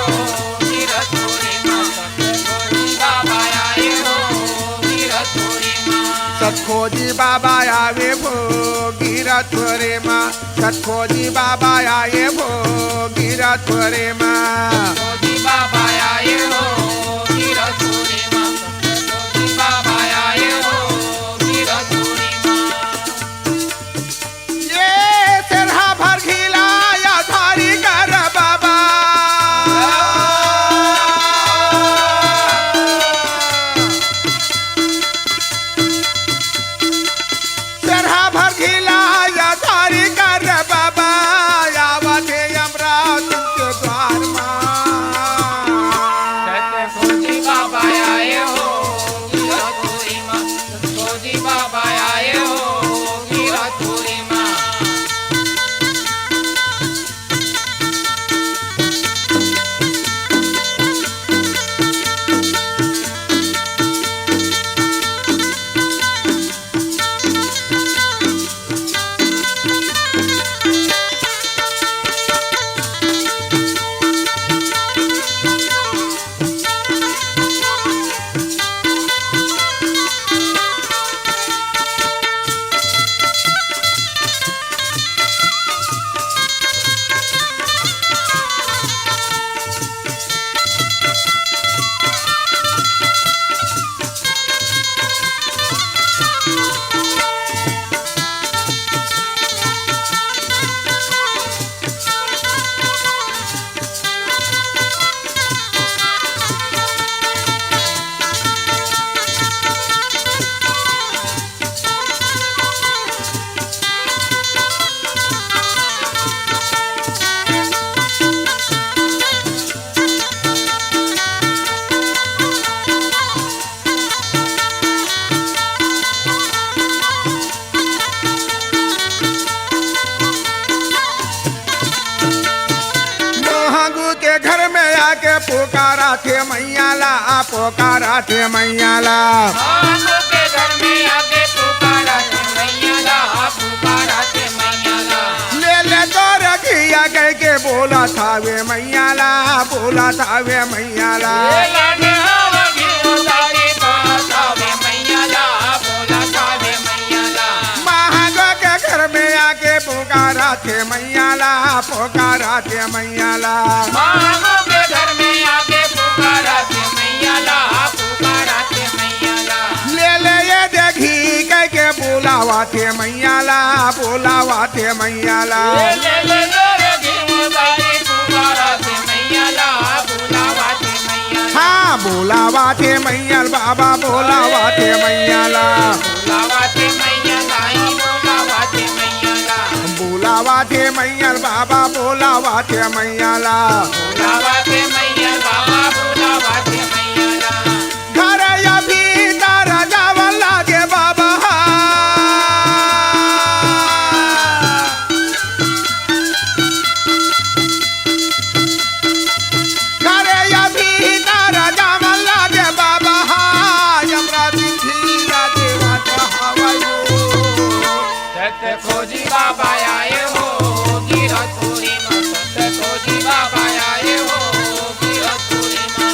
गिरौदपुरी मा। बाबा आए हो गिरौदपुरी मा। सतखोजी बाबा आवे भो गिरौदपुरी मा। सतखोजी बाबा आए हो गिरौदपुरी मा। सतखोजी बाबा आए हो गिरौदपुरी मा। सतखोजी बाबा आए हो गिरौदपुरी मा। ये सिरहा भर घी ला या धारी कर बाबा। सिरहा भर घी ला या धारी कर बाबा। आवत हे अमरावती के द्वार मा। घर में आके पुकारा थे मैया ला, पुकारा थे मैया ला। आगो के घर में आके पुकारा थे मैया ला, पुकारा थे मैया ला। ले ले तोर घिया कह के बोला थावे मैया ला, बोला थावे मैया ला। ले ले हवा घियो तारी बोला थावे मैया ला, बोला थावे मैया ला। महागो के घर में आके पुकारा थे मैया ला, पुकारा थे मैया ला। मांगो के घर में आके पुकारा थे मैया ला, पुकारा थे मैया ला। ले ले ये देखी कह के बुलावा थे मैया ला, बुलावा थे मैया ला। ले ले ले रे घियो तारी पुकारा थे मैया ला, पुकारा थे मैया ला। हाँ, बुलावा थे मैया ला, बाबा बुलावा थे मैया ला। बुलावा थे मैया ला, ई बुलावा थे मैया ला। बुलावा थे मैया ला, बाबा बुलावा थे मैया ला। बुलावा थे मैया ला, बाबा बुलावा थे मैया ला। घर या भीतर जावन लागे बाबा। घरे अभी तारा जावन लागे बाबा, हाय, हमरा चिट्ठी ला देवा तो हवायो। सत खोजी बाबा आए हो, गिरतपुरी में सत खोजी बाबा आए हो, गिरतपुरी में।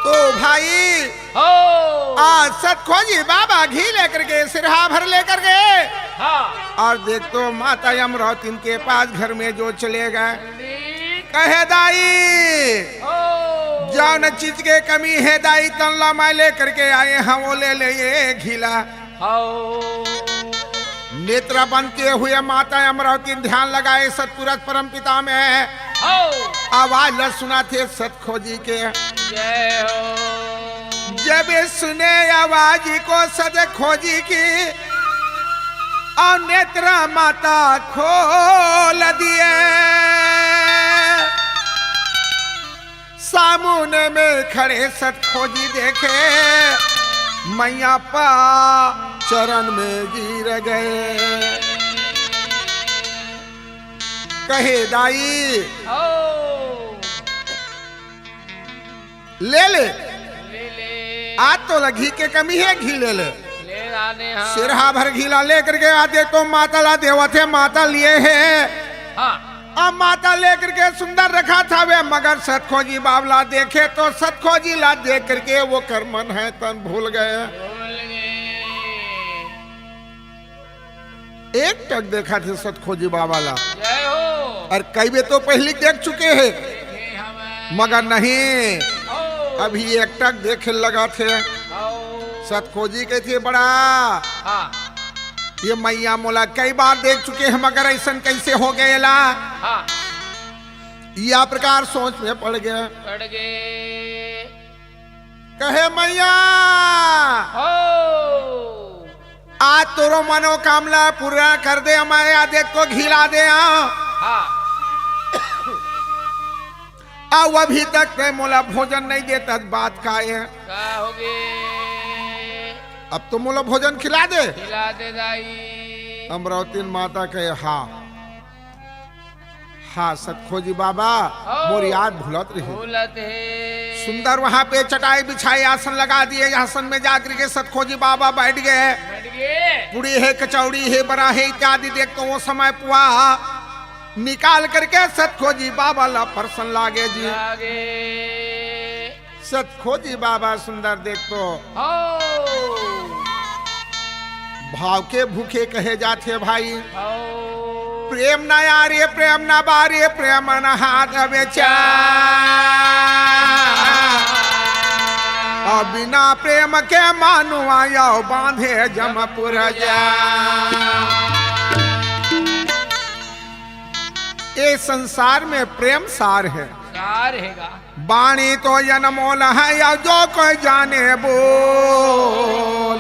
तो भाई, हो। आज सतखोजी बाबा घी लेकर के, सिरहा भर लेकर के, हाँ। और देख तो माता अमरौतिन के पास घर में जो चले गए। कहे दाई, हो। जौन चीज के कमी हे दाई, तन ला मैं लेकर के आए हँव, वो ले ले ये घीला। हो। नेत्र बनते हुए माता अमरौतिन ध्यान लगाए सतपुरुष परम पिता में। हो। आवाज ला सुना थे सतखोजी के। जय हो। जब सुने आवाज को सतखोजी की, और नेत्र माता खोल दिए। सामने में खड़े सतखोजी देखे, मैया पा चरण में गिर गए। कहे दाई, हो। ले ले। ले ले। आज तो ला घी के कमी हे, घी ले ले। ले लाने हाँ। सिरहा भर घी ला लेकर के आते तो माता ला देवत हे, माता लिए हे। हाँ। अब माता लेकर के सुंदर रखा था वे, मगर सतखोजी बाबा ला देखे तो सतखोजी ला देख करके वो कर मन हे तन भूल गए। भूल गए। एक टक देखा थे सतखोजी बाबा ला। जय हो। और कई बे तो पहली देख चुके हे, देखे हमें। मगर नहीं, ओ। अभी एक टक देखे लगा थे। ओ। सतखोजी कहते बड़ा, हाँ। ये मैया मोला कई बार देख चुके हे, मगर ऐसन कैसे हो गए ला? हाँ। या प्रकार सोच में पड़ गए। पड़ गए। कहे मैया, हो। आज तोरो मनोकामना पूरा कर दे, मैं या देख को घिला दे, हाँ। हाँ। अब अभी तक ते मोला भोजन नहीं देता, बात का है? का होगे? अब तो मोला भोजन खिला दे। खिला दे दाई। अमरौतिन माता कहे, हाँ। हाँ, सतखोजी बाबा, ओ, मोर याद भूलत रहे। भूलत हे। सुंदर वहाँ पे चटाई बिछाई, आसन लगा दिए, आसन में जाकर के सतखोजी बाबा बैठ गए। बैठ गए। पूड़ी हे, कचौड़ी हे, बरा हे इत्यादि देख तो वो समय पुआ निकाल करके सतखोजी बाबा ला परसन लागे जी। लागे। सतखोजी बाबा सुंदर देख तो। हो। भाव के भूखे कहे जाथे भाई। प्रेम न आरे, प्रेम न बारे, प्रेम न हाथ बेचा। अउ बिना प्रेम के मानुआ यो बांधे जमपुर जा। ए संसार में प्रेम सार हे। सार हे गा। बाणी तो अनमोल हे, अउ जो कोई जाने बोल।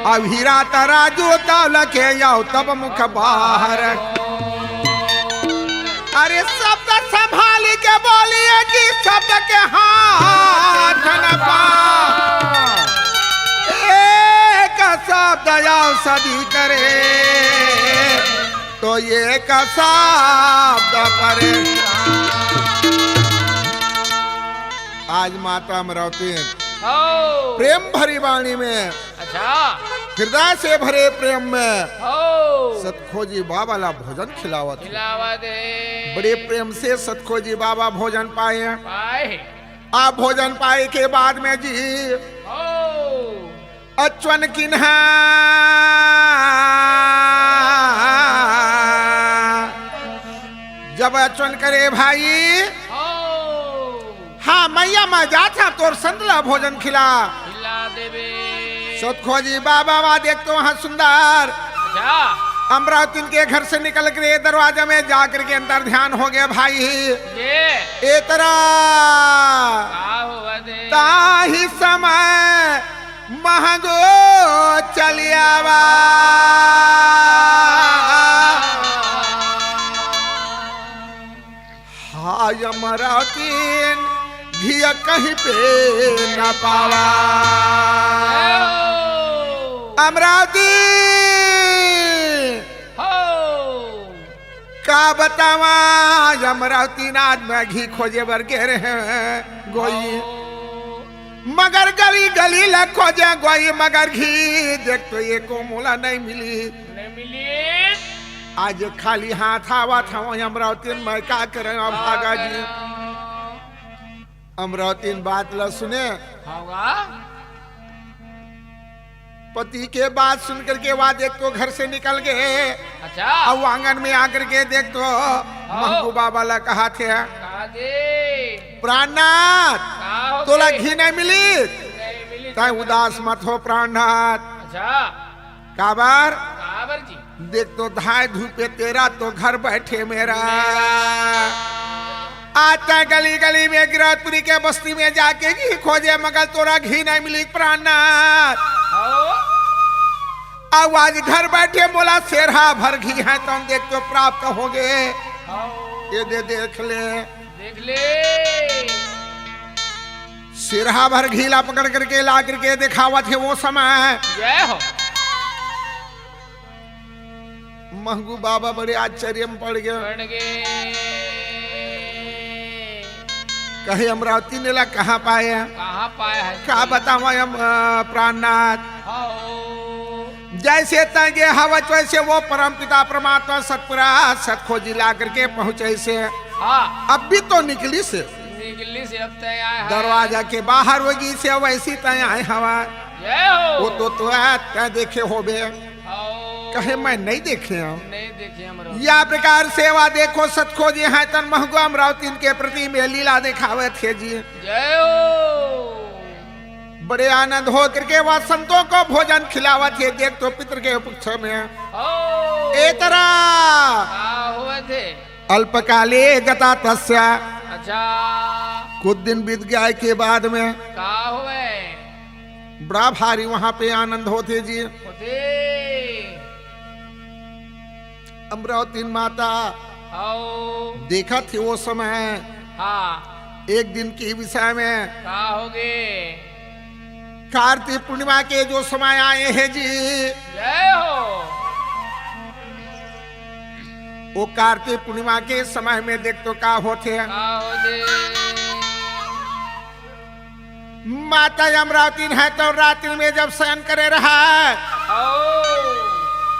अउ हीरा तराजू तौल के, अउ तब मुख बाहर। अरे शब्द संभाल के बोलिए जी, शब्द के हाथ न पा। एक शब्द औषधि करे, तो एक शब्द परे। आज माता अमरावती हो। प्रेम भरी वाणी में, अच्छा। हृदय से भरे प्रेम में हो। सतखोजी बाबा ला भोजन खिलावत हे। खिलावत हे। बड़े प्रेम से सतखोजी बाबा भोजन पाए। पाए। आ भोजन पाए के बाद में जी हो। अचवन किन्हा। जब अचवन करे भाई, हो। हाँ मैया, मैं जात हँव, तोर संत ला भोजन खिला। खिला देबे। सतखोजी बाबा वा देख तो वहाँ सुंदर। अच्छा। अमरावतीन के घर से निकल के दरवाजा में जाकर के अंतर ध्यान हो गया भाई। ये। ए तरा। का होवत हे? ताही समय महंगो चलियावा। हाय अमरावतीन घिया कहीं पे न पावा। अमरावती हो। का बतावा, अमरावतीन आज मैं घी खोजे बर गे रहेंव गोई। मगर गली गली ला खोजे गोई, मगर घी देख तो एको मोला नहीं मिली। नहीं मिली। आज खाली हाथ आवत हँव अमरावतीन, मैं का करेंव अभागा जी। अमरावतीन बात ला सुने। हाँ गा। पति के बात सुन करके वा देख तो घर से निकल गए। अच्छा। अउ आंगन में आकर के देख तो महंगू बाबा ला कहत हे, कहा दे। प्राणनाथ, का हो तोला गए? घी नहीं मिली? नहीं मिली तैं तो उदास मत हो प्राणनाथ। अच्छा। काबर? काबर जी? देख तो धाय धूपे तेरा तो घर बैठे मेरा। आज तैं गली गली में गिरौदपुरी के बस्ती में जाके घी खोजे, मगर तोला घी नहीं मिली प्राणनाथ। हो। अउ आज घर बैठे मोला सेरहा भर घी हे, तो हम देख तो प्राप्त होगे। हो। ये दे, देख ले। देख ले। सेरहा भर घी ला पकड़ करके ला करके देखावत हे वो समय। जय हो। महंगू बाबा बड़े आश्चर्य में पड़ गए। पड़ गए। कहे अमरावतीन एला कहाँ पाए? कहाँ पाए हे? का बतावा हम, अ, प्राणनाथ। हो। जैसे तैं गे हवस वैसे वो परमपिता परमात्मा सतपुरा सतखोजी ला करके पहुँचे से। हाँ। अब भी तो निकलिस। निकलिस, अब तैं आए हे। दरवाजा के बाहर होगी से वैसी तैं आए हवा। जय हो। वो तो, तो आ, तैं देखे होबे। हो। कहे मैं नहीं देखे हँव। नहीं देखे हम रहो। या प्रकार से वा देखो सतखोजी हे तन महंगू अमरावतीन के प्रति में लीला देखावत हे जी। जय हो। बड़े आनंद हो करके वा संतों को भोजन खिलावत हे, देख तो पितृ के पक्ष में। हो। ए तरा। का होवत हे? अल्पकाले गता तस्या। अच्छा। कुछ दिन बीत गया के बाद में। का होवे? बड़ा भारी वहाँ पे आनंद होथे जी। होथे। अमरावतीन माता हो। देखत हे वो समय। हाँ। एक दिन के विषय में। का होगे? कार्तिक पूर्णिमा के जो समय आए हे जी। जय हो। वो कार्तिक पूर्णिमा के समय में देख तो का होथे। का होथे? माता अमरावतीन हे तो रात्रि में जब शयन करे रहा, हो।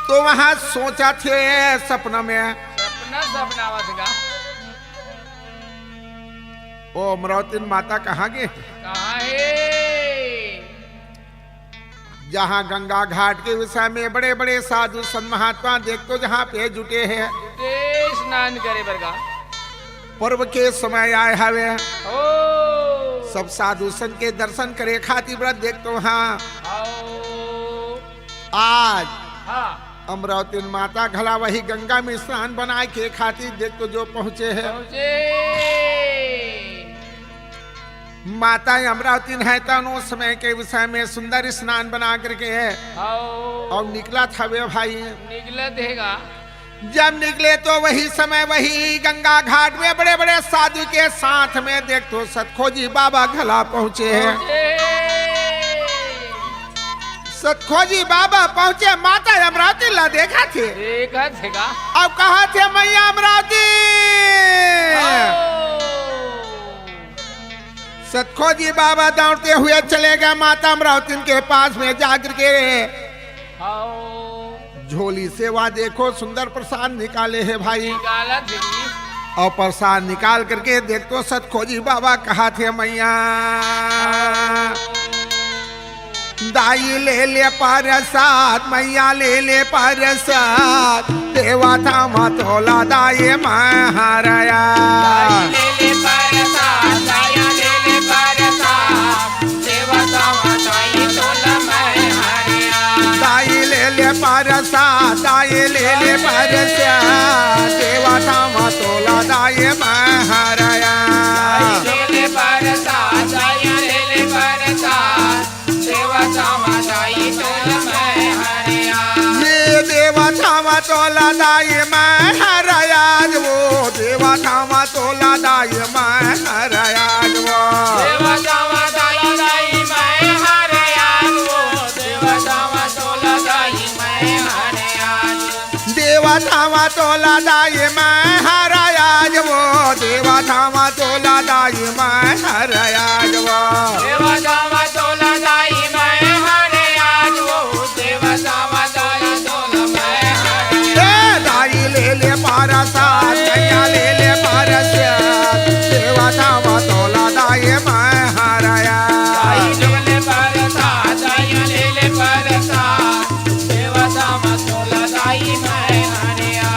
तो वहाँ सोचथे सपना में। सपना, सपना आवत हे का? ओ अमरावतीन माता कहाँ गे? कहाँ हे? जहाँ गंगा घाट के विषय में बड़े-बड़े साधु संत महात्मा देख तो जहाँ पे जुटे हैं। जुटे स्नान करे बर गा। पर्व के समय आए हवे। ओ। सब साधु संत के दर्शन करे खातिर बड़ा देख तो हाँ। आओ। आज हाँ। अमरावती माता घला वही गंगा में स्नान बनाए के खातिर देख तो जो पहुँचे हैं। पहुँचे। माता अमरावती है तन उस समय के विषय में सुंदर स्नान बना करके आओ। और निकला था वे भाई। निकलत हेगा। जब निकले तो वही समय वही गंगा घाट में बड़े-बड़े साधु के साथ में देख तो सतखोजी बाबा घला पहुँचे हैं। पहुँचे। सतखोजी बाबा पहुँचे, माता अमरावती ला देखा थे। देखा थे का? अब कहा थे मैया अमरावती। आओ। सतखोजी बाबा दौड़ते हुए चले गए माता अमरावती के पास में जाकर के। आओ। झोली से वह देखो सुंदर प्रसाद निकाले है भाई। निकाला जी। और प्रसाद निकाल करके देख तो सतखोजी बाबा कहा थे मैया। दाई ले ले परसाद, मैया ले ले परसाद, देवा थामा तोला दाई मैं हरया। दाई ले ले परसाद, मैया ले ले परसाद, देवा थामा दाई तोला मैं हरया। दाई ले ले परसाद, दाई ले ले परसाद, देवा थामा तोला दाई मैं हरया। दाई ले ले परसाद, दाई ले ले परसाद, देवा थामा दाई तोला मैं हरया। ये देवा थामा तोला दाई मैं हरया वो, देवा थामा तोला दाई मैं हरया वो। देवा थामा तोला दाई मैं हरया वो, देवा थामा तोला दाई मैं हरया। देवा थामा तोला दाई मैं हरया आज वो, देवा थामा तोला दाई मैं हरया आज वो। देवा थामा तोला दाई मैं हरया आज वो, देवा थामा तोला तोला मैं हरया। ए दाई ले ले परसाद, मैया ले ले परसाद, देवा थामा तोला दाई मैं हरया। दाई ले ले परसाद, दाई ले ले परसाद, देवा थामा तोला दाई मैं हरया।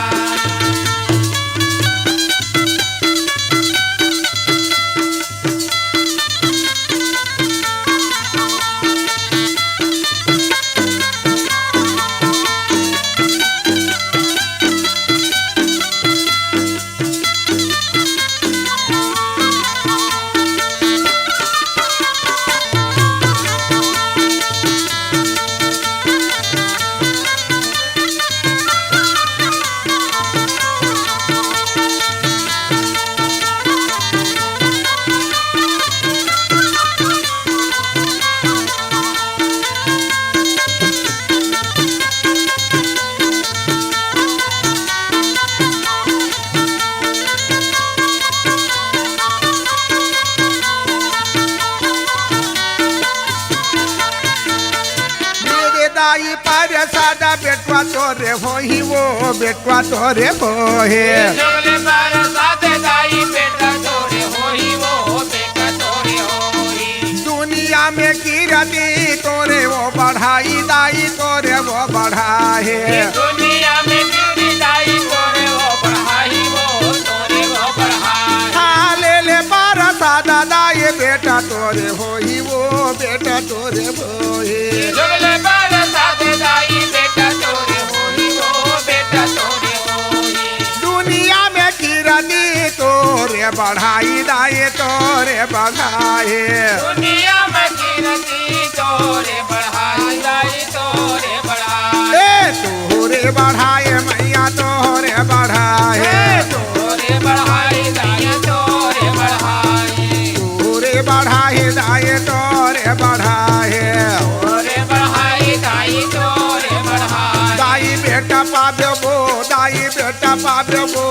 मेरे दाई परसाद बेटवा तोरे होही वो, बेटवा तोरे होहे। जोगले परसाद दाई बेटा तोरे होही वो, बेटा तोरे होही। दुनिया में कीरती तोरे वो बढ़ाई, दाई तोरे वो बढ़ाहे। दुनिया में कीरती दाई तोरे वो बढ़ाई, वो तोरे वो बढ़ाई। हाँ, ले ले परसाद दाई बेटा तोरे होही वो, बेटा तोरे होही। जोगले परसाद दाई बेटा तोरे होही वो, बेटा तोरे होही। दुनिया में कीरती तोरे बढ़ाई, दाई तोरे बढ़ाए। दुनिया में कीरती तोरे बढ़ाई, दाई तोरे बढ़ाए। ए तोरे बढ़ाए मैया तोरे बढ़ाए। ए तोरे बढ़ाई, दाई तोरे बढ़ाए। तोरे बढ़ाए, दाई तोरे बढ़ाए। तोरे बढ़ाई, दाई तोरे बढ़ाए। दाई बेटा पाबे वो, दाई बेटा पाबे वो।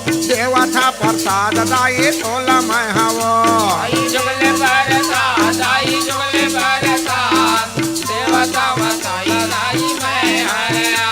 देवा थामा परसाद दाई तोला मैं हवो। आई जुगले परसाद, आई जुगले परसाद, देवा थामा दाई, दाई मैं हरया।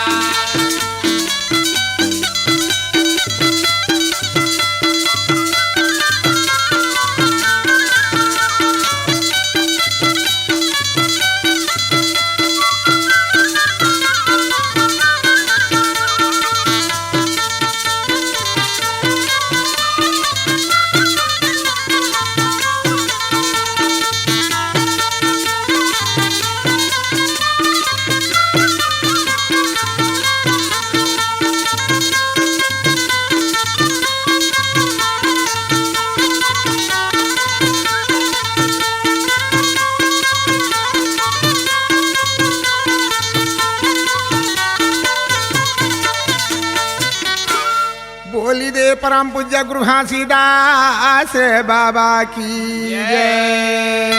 बोली दे परम पूज्य गुरु घासीदास बाबा की जय।